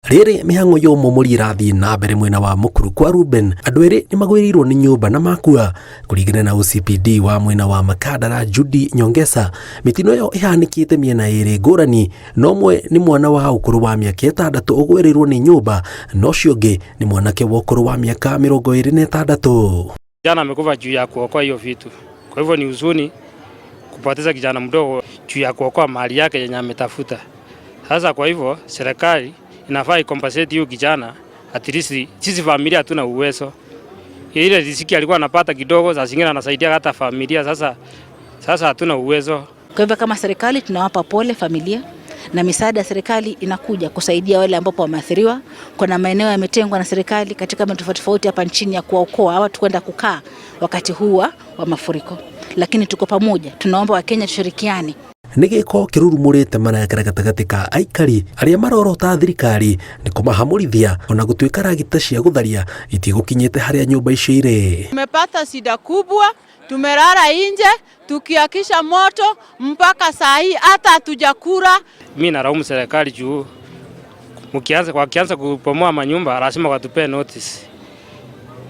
Rĩrĩ mĩhang'o ya ũmomori ĩrathiĩ na mbere mwena wa Mukuru kwa Ruben, andũ erĩ nĩ magwĩrĩirwo nĩ nyũmba na makua. Kũringana na OCPD wa mwena wa Makandara Judy Nyongesa, mĩtino ĩyo ĩhanĩkĩte mĩena ĩrĩ ngũrani, na ũmwe nĩ mwana wa ũkũrũ wa mĩaka 6 ũgwĩrĩirwo nĩ nyũmba, na ũcio ũngĩ nĩ mwanake wa ũkũrũ wa mĩaka 26. Kijana amekufa juu ya kuokoa hiyo vitu. Kwa hivyo ni huzuni kupoteza kijana mdogo juu ya kuokoa mali yake yenye ametafuta. Sasa kwa hivyo serikali inafaa icompensate hiyo kijana, at least sisi familia hatuna uwezo. Ile riziki alikuwa anapata kidogo, saa zingine anasaidia hata familia, sasa hatuna uwezo. Kwa hivyo kama serikali tunawapa pole familia, na misaada ya serikali inakuja kusaidia wale ambao wameathiriwa. Kuna maeneo yametengwa na serikali katika maeneo tofauti tofauti hapa nchini ya kuwaokoa watu kwenda kukaa wakati huu wa mafuriko. Lakini tuko pamoja, tunaomba Wakenya tushirikiane. Nĩ gĩko kĩrurumũrĩte marakara gatagatĩ ka aikari arĩa marorota thirikari nĩ kũmahamũrithia ona gũtuĩka ragita cia gũtharia itigũkinyĩte harĩa nyũmba icio irĩ. Tumepata shida kubwa, tumelala nje tukiakisha moto mpaka saa hii hata hatujakula. Mimi nalaumu serikali juu wakianza kubomoa manyumba lazima watupee notice.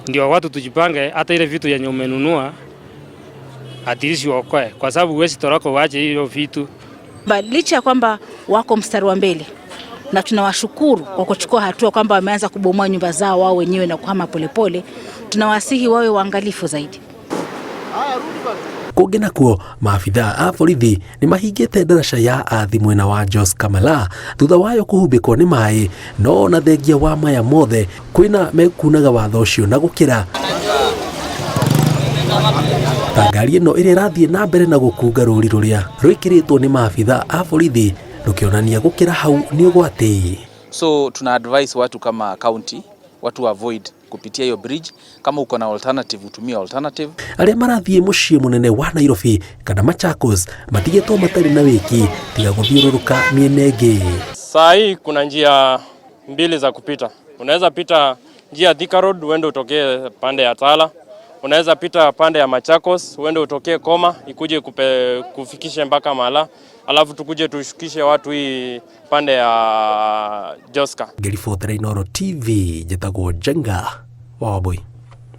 Ndio watu tujipange, hata ile vitu yenye umenunua at least uokoe, kwa sababu huwezi toroka uache hiyo vitu. Licha ya kwamba wako mstari wa mbele na tunawashukuru kwa kuchukua hatua kwamba wameanza kubomoa nyumba zao wao wenyewe na kuhama polepole, tunawasihi wawe waangalifu zaidi. Kũngĩ nakuo maabithaa a borithi nĩ mahingĩte ndaraca ya athi mwena wa Jos Kamala thutha wayo kũhumbĩkwo nĩ maĩ, no ona thengia wa maya mothe kwĩna mekunaga watho ũcio na gũkĩra ta ngari ĩno ĩrĩa ĩrathiĩ na mbere na gũkunga rũri rũrĩa rwĩkĩrĩtwo nĩ maabithaa a borithi rũkĩonania gũkĩra hau nĩ ũgwati. So tuna advise watu kama county watu avoid kupitia hiyo bridge. Kama uko na alternative utumie alternative. Arĩa marathiĩ mũciĩ mũnene wa Nairobi kana Machakos matigĩtwo matarĩ na wĩki tiga gũthiũrũrũka mĩena ĩngĩ. Saa hii kuna njia mbili za kupita. Unaweza pita njia Thika Road uende utokee pande ya Tala. Unaweza pita pande ya Machakos uende utokee Koma ikuje kufikishe mpaka Mala, alafu tukuje tushukishe watu hii pande ya Joska. Ngĩribotera Inooro TV njĩtagwo Njenga wa Wambui.